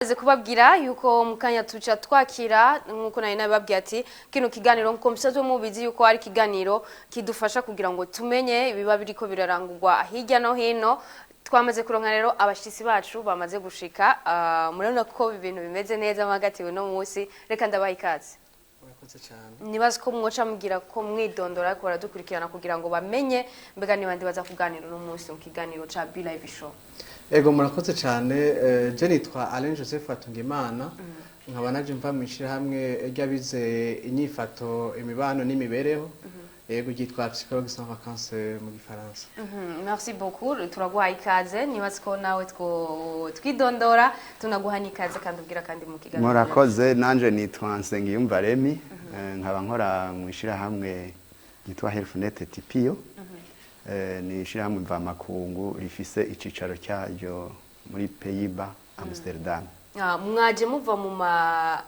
Maze kubabwira yuko mu kanya tuca twakira, nkuko nari nabibabwiye, ati kino kiganiro, nkuko musanzwe mubizi, yuko ari ikiganiro kidufasha kugira ngo tumenye ibiba biriko birarangurwa hirya no hino. Twamaze kuronka rero abashitsi bacu bamaze gushika. Murabona ko ibintu bimeze neza magatiwe no munsi. Reka ndabaha ikaze. Murakoze cyane. Nibaza ko mwoca mubwira ko mwidondora ariko baradukurikirana kugira ngo bamenye mbega ni bande baza kuganira uno munsi mu kiganiro ca Be Live Show. Ego, murakoze cyane. Je nitwa Alain Joseph Hatungimana, nkaba naje mva mu ishyirahamwe ry'abize inyifato, imibano n'imibereho, yego, ryitwa Psychologue sans vacances mu Gifaransa. Merci beaucoup, turaguhaye ikaze. Nibaza ko nawe twidondora, tunaguha n'ikaze kandi ubwira kandi mu kiganiro. Murakoze. Nanje nitwa Nsengiyumva Remy, nkaba nkora mu ishyirahamwe ryitwa Healthnet TPO. Ni ishyirahamwe mvamakungu rifise icicaro cyaryo muri Pays-Bas, Amsterdam. Ah, mwaje muva mu ma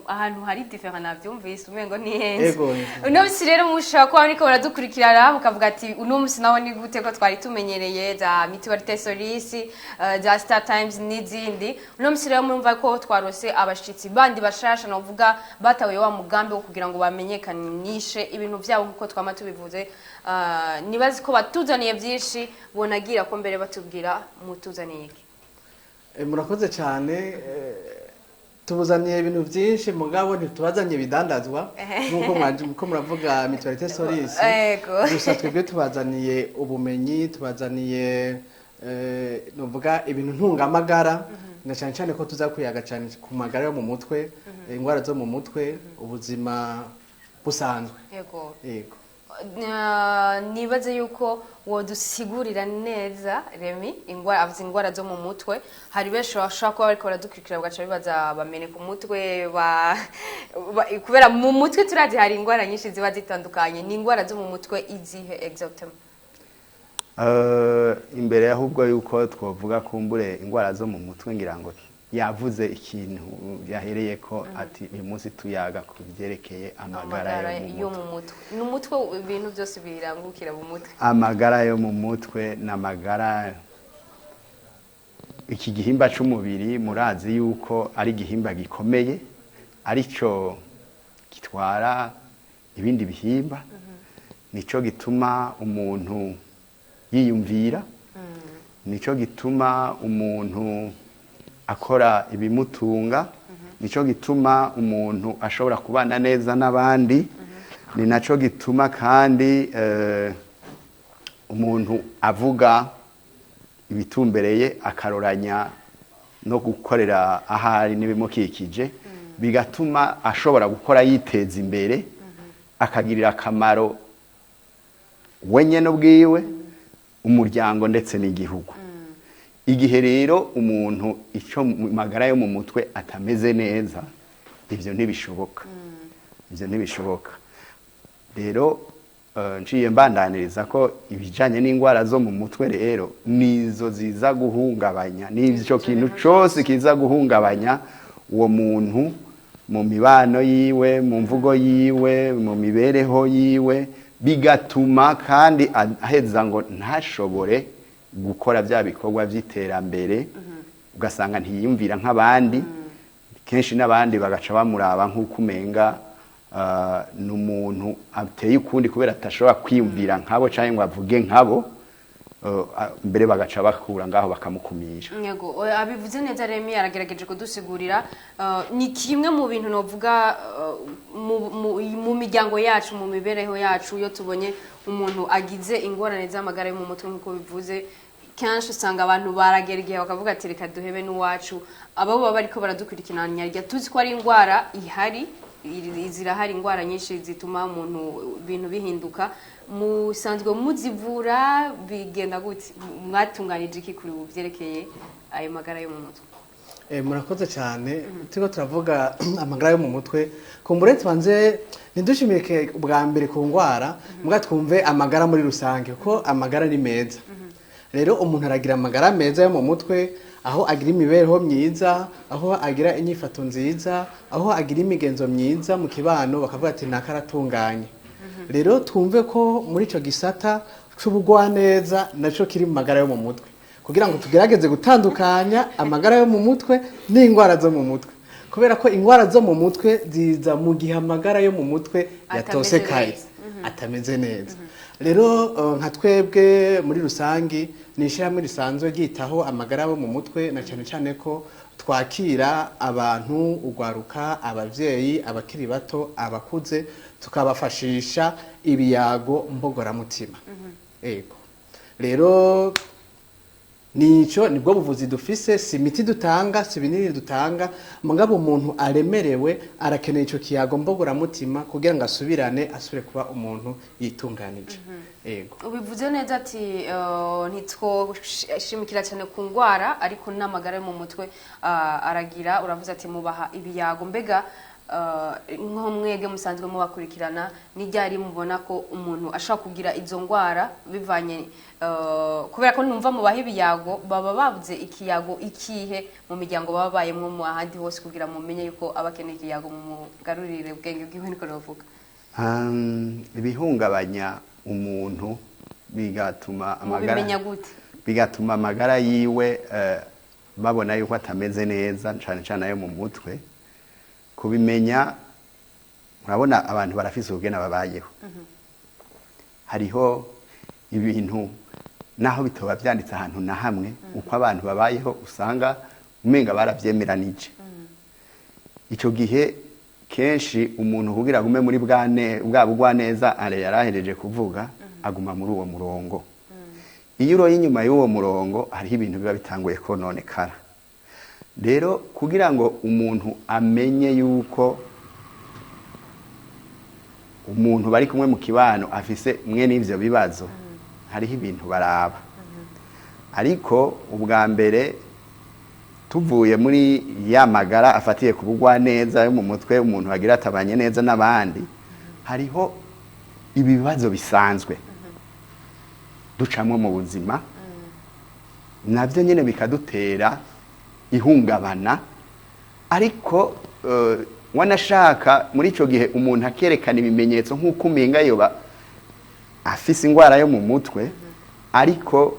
ahantu hari différent, navyumvise umengo nihenze. Ego. Uno musi rero mushobora kuba muriko baradukurikirana mukavuga ati: "Uno musi nawo ni gute, ko twari tumenyereye za Mutualité Solis, za Star Times n'izindi?" Uno musi rero murumva ko twarose abashitsi bandi bashasha, novuga batawe wa mugambi wo kugira ngo bamenyekanishe ibintu vyabo nkuko twama tubivuze. Nibazi ko batuzaniye byinshi, bonagira ko mbere batubwira mutuzaniye iki. Murakoze cyane. Tubuzaniye ibintu byinshi, mugabo ntitubazaniye ibidandazwa nk'uko mwaje uko muravuga Mutualité Solis. Gusa twebwe tubazaniye ubumenyi, tubazaniye novuga ibintu ntungamagara, na cyane cyane ko tuza kuyaga cyane ku magara yo mu mutwe, indwara zo mu mutwe, ubuzima busanzwe. Yego. Nibaze yuko wodusigurira neza, Remy, ingwara, avuze ingwara zo mu mutwe. Hari benshi bashobora kuba bariko baradukurikira bagaca bibaza bameneka umutwe kubera mu mutwe turazi hari ingwara nyinshi ziba zitandukanye. Ni ingwara zo mu mutwe izihe exactement? Imbere ahubwo yuko twovuga kumbure ingwara zo mu mutwe, ngira ngo yavuze ikintu yahereye ko ati uyu munsi tuyaga ku byerekeye amagara yo mu yo mutwe. Mu mutwe ni umutwe, ibintu byose birangukira mu mutwe. Amagara yo mu mutwe n'amagara, iki gihimba c'umubiri murazi yuko ari igihimba gikomeye, arico gitwara ibindi bihimba, nico gituma umuntu yiyumvira, nico gituma umuntu akora ibimutunga, nico gituma umuntu ashobora kubana neza n'abandi, ni naco gituma kandi umuntu avuga ibitumbereye, akaroranya no gukorera ahari n'ibimukikije, bigatuma ashobora gukora yiteza imbere, akagirira akamaro wenyene ubwiwe, umuryango ndetse n'igihugu. Igihe rero umuntu icyo mu magara yo mu mutwe atameze neza, ivyo ntibishoboka, ivyo ntibishoboka. Rero nciye mbandaniriza ko ibijanye n'indwara zo mu mutwe rero nizo ziza guhungabanya, n'ivyo kintu cose kiza guhungabanya uwo muntu mu mibano yiwe, mu mvugo yiwe, mu mibereho yiwe, bigatuma kandi aheza ngo ntashobore gukora bya bikorwa by'iterambere, ugasanga ntiyiyumvira nk'abandi kenshi, n'abandi bagaca bamuraba nk'uko umenga ni umuntu ateye ukundi, kubera atashobora kwiyumvira nkabo cyangwa ngo avuge nkabo, mbere bagaca bakura ngaho bakamukumira. Yego, abivuze neza Remy, aragerageje kudusigurira. Ni kimwe mu bintu novuga mu miryango yacu, mu mibereho yacu. Iyo tubonye umuntu agize ingorane z'amagara yo mu mutwe nk'uko bivuze, kenshi usanga abantu baragera igihe bakavuga ati: "Reka duhebe n'uwacu." Abo baba bariko baradukurikirana, nyarya tuzi ko ari indwara ihari, zirahari indwara nyinshi zituma umuntu ibintu bihinduka. Musanzwe muzivura, bigenda gute? Mwatunganije iki kuri ubu byerekeye ayo magara yo mu mutwe? Murakoze cyane. Turiko turavuga amagara yo mu mutwe, kumbure tubanze ntidushimike bwa mbere ku ndwara, mbwa twumve amagara muri rusange, kuko amagara ni meza. Rero umuntu aragira amagara meza yo mu mutwe aho agira imibereho myiza, aho agira inyifato nziza, aho agira imigenzo myiza mu kibano, bakavuga ati: "Nakaratunganye." Rero twumve ko muri ico gisata c'ubugwaneza naco kiri mu magara yo mu mutwe. Kugira ngo tugerageze gutandukanya amagara yo mu mutwe n'indwara zo mu mutwe, kubera ko indwara zo mu mutwe ziza mu gihe amagara yo mu mutwe atameze yatosekaye, neza. Atameze neza. Rero nka twebwe muri rusangi ni ishyirahamwe risanzwe ryitaho amagara yo mu mutwe, na cyane cyane ko twakira abantu, ugwaruka, abavyeyi, abakiri bato, abakuze, tukabafashisha ibiyago mbogoramutima. Ego, rero nico nibwo buvuzi dufise. Si imiti dutanga, si ibinini dutanga, mugabo umuntu aremerewe arakeneye ico kiyago mbogoramutima kugira ngo asubirane, asubire kuba umuntu yitunganije. Ego. Ubivuze neza ati ntitwoshimikira cyane ku ndwara, ariko n'amagara yo mu mutwe aragira. Uravuze ati mubaha ibiyago. Mbega nko mwege musanzwe mubakurikirana, ni ryari mubona ko umuntu ashobora kugira izo ndwara bivanye kubera ko numva mubaha ibiyago, baba babuze ikiyago ikihe mu miryango baba bayemwo, mu ahandi hose, kugira mumenye yuko aba akeneye ikiyago, mumugarurire ubwenge bwiwe, niko navuga? Ibihungabanya umuntu bigatuma amagara mubimenya gute? Bigatuma amagara yiwe babona yuko atameze neza, cane cane ayo mu mutwe. Kubimenya, urabona abantu barafise ubugene babayeho. Hariho ibintu naho bitoba vyanditse ahantu na hamwe, uko abantu babayeho usanga umenga baravyemeranije. Ico gihe kenshi umuntu kugira agume muri bwane bwa bugwaneza are yarahereje kuvuga, aguma muri uwo murongo. Iyo uroye inyuma y'uwo murongo, hariho ibintu biba bitanguye kononekara. Rero kugira ngo umuntu amenye yuko umuntu bari kumwe mu kibano afise mwe n'ivyo bibazo, hariho ibintu baraba. Ariko ubwa mbere, tuvuye muri ya magara afatiye ku bugwaneza yo mu mutwe, umuntu agira atabanye neza n'abandi, hariho ibibazo bisanzwe ducamwo mu buzima, nabyo nyine bikadutera ihungabana. Ariko wanashaka muri ico gihe umuntu akerekana ibimenyetso nk'uko umenga yoba afise ingwara yo mu mutwe, ariko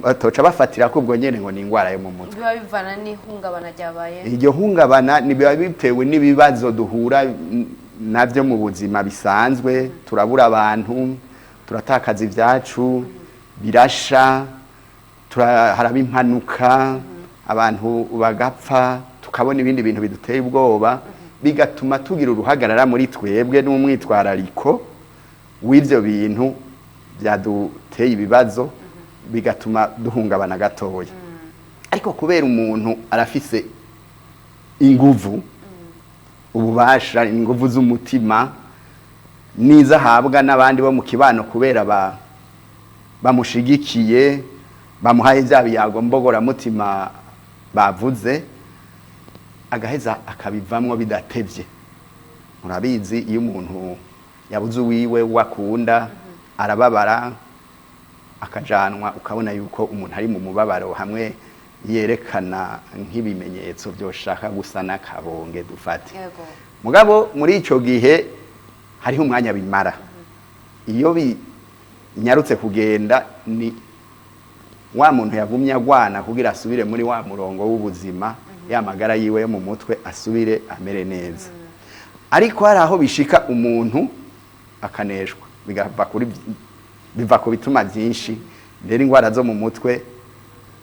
atoca bafatira ko ubwo nyene ngo ni ingwara yo mu mutwe. Biba bivana n'ihungabana ryabaye. Iryo hungabana biba bitewe n'ibibazo duhura navyo mu buzima bisanzwe. Turabura abantu, turatakaza ibyacu, birasha, haraba impanuka, abantu bagapfa, tukabona ibindi bintu biduteye ubwoba, bigatuma tugira uruhagarara muri twebwe n'umwitwarariko w'ivyo bintu byaduteye ibibazo, bigatuma duhungabana gatoya. Ariko kubera umuntu arafise inguvu, ububasha, inguvu z'umutima n'izo ahabwa n'abandi bo mu kibano, kubera bamushigikiye, bamuhaye bya biyago mbogoramutima bavuze, agaheza akabivamwo bidatevye. Murabizi, iyo umuntu yabuze uwiwe wakunda arababara, akajanwa, ukabona yuko umuntu ari mu mubabaro, hamwe yerekana nk'ibimenyetso byoshaka gusa n'akabonge dufate. Mugabo muri ico gihe hariho umwanya bimara. Iyo binyarutse kugenda, ni wa muntu yagumye agwana kugira asubire muri wa murongo w'ubuzima, ya magara yiwe yo mu mutwe asubire amere neza. Ariko hari aho bishika umuntu akaneshwa, bigava kuri biva ku bituma byinshi. Rero indwara zo mu mutwe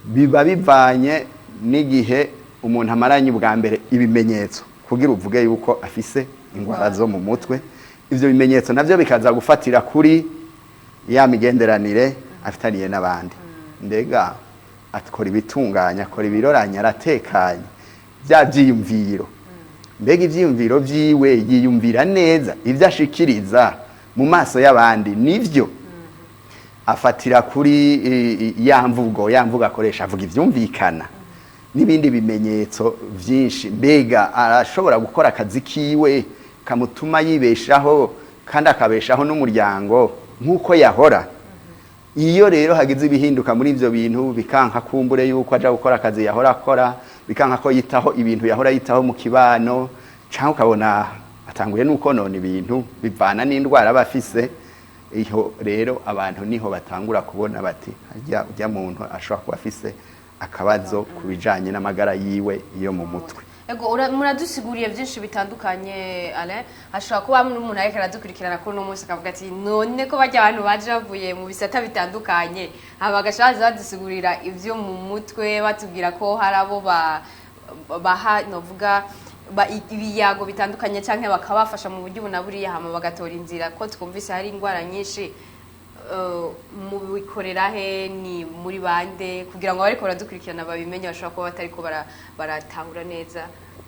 biba bivanye n'igihe umuntu amaranye ubwa mbere ibimenyetso kugira uvuge yuko afise indwara zo mu mutwe. Ivyo bimenyetso navyo bikaza gufatira kuri ya migenderanire afitaniye n'abandi. Mbega akora ibitunganya, akora ibiroranya, aratekanye, bya byiyumviro, mbega ivyiyumviro vyiwe yiyumvira neza, ivyo ashikiriza mu maso y'abandi nivyo, afatira kuri ya mvugo akoresha, avuga ivyumvikana, n'ibindi bimenyetso vyinshi. Mbega arashobora gukora akazi kiwe kamutuma yibeshaho kandi akabeshaho n'umuryango nk'uko yahora? Iyo rero hagize ibihinduka muri ivyo bintu, bikanka kumbure yuko aja gukora akazi yahora akora, bikanka ko yitaho ibintu yahora yitaho mu kibano, cyangwa ukabona atanguye n'ukonona ibintu, bivana n'indwara aba afise. Iho rero abantu niho batangura kubona bati harya ujya muntu ashobora kuba afise akabazo ku bijanye n'amagara yiwe yo mu mutwe. Ego, muradusiguriye byinshi bitandukanye. Alain, hashobora kuba n'umuntu ariko aradukurikirana kuri uno munsi akavuga ati: "None ko bajya abantu baje bavuye mu bisata bitandukanye, haba bagashaza badusigurira ibyo mu mutwe, batubwira ko hari abo baha novuga ibiyago bitandukanye canke bakabafasha mu buryo ubu na buriya, hama bagatora inzira, ko twumvise hari indwara nyinshi, mubikorera he? Ni muri bande?" Kugira ngo abariko baradukurikirana babimenye, bashobora kuba batariko baratahura neza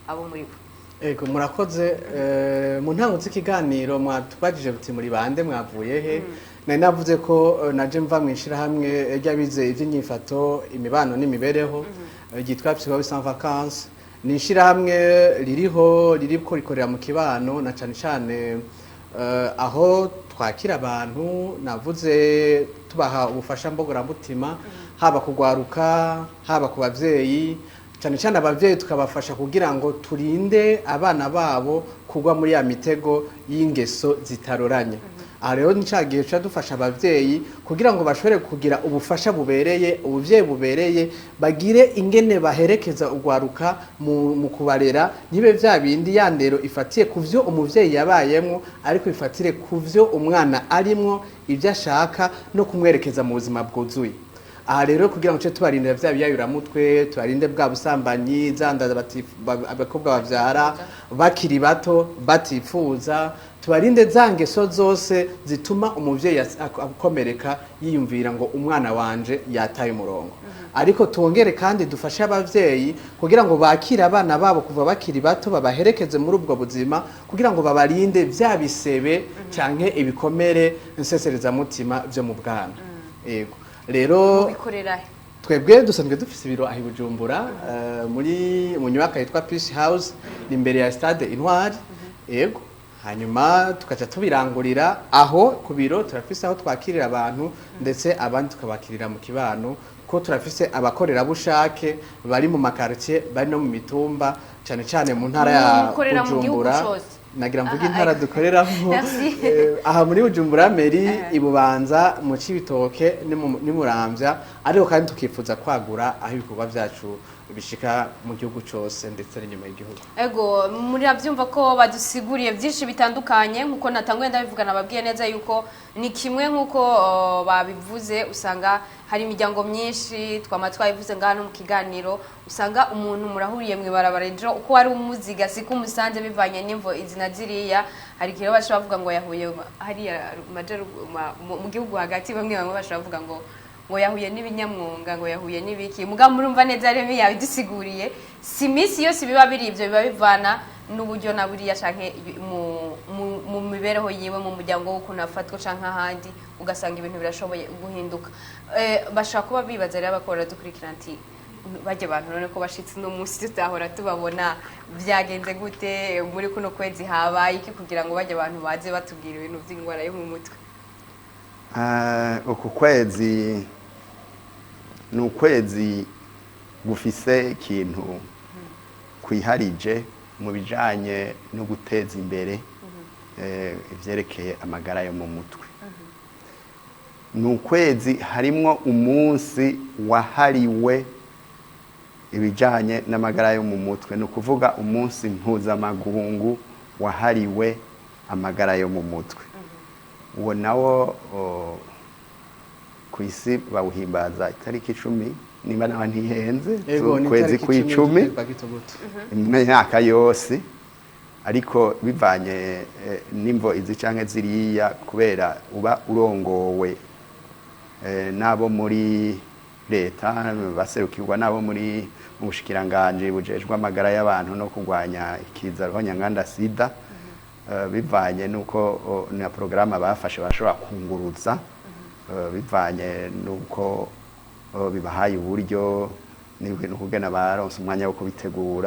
abo muri bo. Ego, murakoze. Mu ntango z'ikiganiro mwatubajije buti: "Muri bande? Mwavuye he?" Nari navuze ko naje mva mu ishirahamwe ry'abize ivy'inyifato, imibano n'imibereho, ryitwa Psychologie sans vacances. Ni ishirahamwe ririho, ririko rikorera mu kibano, na cane cane aho twakira abantu, navuze tubaha ubufasha mbogoramutima, haba kugwaruka, haba ku bavyeyi, cyane cyane abavyeyi tukabafasha kugira ngo turinde abana babo kugwa muri ya mitego y'ingeso zitaroranye. Aha rero ni ca gihe tuca dufasha abavyeyi kugira ngo bashobore kugira ubufasha bubereye, ubuvyeyi bubereye, bagire ingene baherekeza urwaruka mu kubarera, ntibe vya bindi ya ndero ifatiye ku vyo umuvyeyi yabayemwo, ariko ifatire ku vyo umwana arimwo, ibyo ashaka, no kumwerekeza mu buzima bwuzuye. Aha rero kugira ngo tuce tubarindira vya biyayuramutwe, tubarinde bwa busambanyi, za nda abakobwa bavyara bakiri bato batifuza, tubarinde za ngeso zose zituma umuvyeyi akomereka, yiyumvira ngo umwana wanje yataye umurongo. Ariko twongere kandi dufashe abavyeyi kugira ngo bakire abana babo kuva bakiri bato, babaherekeze muri ubwo buzima, kugira ngo babarinde vya bisebe canke ibikomere nseserezamutima vyo mu bwana. Yego rero. Mubikorera he? Twebwe dusanzwe dufise ibiro aho i Bujumbura, muri mu nyubako yitwa Peace House, ni imbere ya Stade Intwari. Yego, hanyuma tukaca tubirangurira aho ku biro. Turafise aho twakirira abantu, ndetse abandi tukabakirira mu kibano, ko turafise abakorerabushake bari mu makartie, bari no mu mitumba, cyane cyane mu ntara ya Mukorera mu gihugu Bujumbura. cose? Nagira mvuge Aha, intara dukoreramo. Merci. Aha muri Bujumbura mairie, i Bubanza, mu Cibitoke n'i Muramvya, ariko kandi tukifuza kwagura aho ibikorwa vyacu bishika mu gihugu cose, ndetse n'inyuma y'igihugu. Ego, murabyumva ko badusiguriye byinshi bitandukanye. Nkuko natanguye ndabivuga, nababwiye neza yuko ni kimwe nkuko babivuze, usanga hari imiryango myinshi, twama twabivuze ngaha no mu kiganiro, usanga umuntu murahuriye mu ibarabara ejo, uko wari umuziga siko umusanze, bivanye n'imvo izi na ziriya. Hari igihe bashobora bavuga ngo yahuye hariya mu gihugu hagati, bamwe bamwe bashobora bavuga ngo yahuye n'ibinyamwonga, ngo yahuye n'ibiki. Mugabo murumva neza Remy yabidusiguriye, si iminsi yose biba biri ibyo, biba bivana n'uburyo na buriya canke mu mibereho yiwe, mu muryango w'ukuntu afatwa canke ahandi, ugasanga ibintu birashoboye guhinduka. Bashobora kuba bibaza rero abakora dukurikirana ati: "Bajya abantu none ko bashitse uno munsi tutahora tubabona, byagenze gute? Muri kuno kwezi habaye iki kugira ngo bajya abantu baze batubwira ibintu by'indwara yo mu mutwe?" Uku kwezi ni ukwezi gufise ikintu kwiharije mu bijanye no guteza imbere ivyerekeye amagara yo mu mutwe. Ni ukwezi harimwo umunsi wahariwe ibijanye n'amagara yo mu mutwe, ni ukuvuga umunsi mpuzamakungu wahariwe amagara yo mu mutwe. Uwo nawo ku isi bawuhimbaza itariki 10, niba nawe ntihenze, Ego, ni z'ukwezi itariki 10 kw'icumi z'ukwezi kwa gitugutu. Imyaka yose, ariko bivanye n'imvo izi canke ziriya, kubera uba urongowe n'abo muri leta, baserukirwa n'abo muri mu bushikiranganji bujejwe amagara y'abantu no kurwanya ikiza ruhonyanganda sida, bivanye n'uko na porogaramu bafashe bashobora kunguruza, bivanye n'uko bibahaye uburyo n'ukugena baronse umwanya wo kubitegura.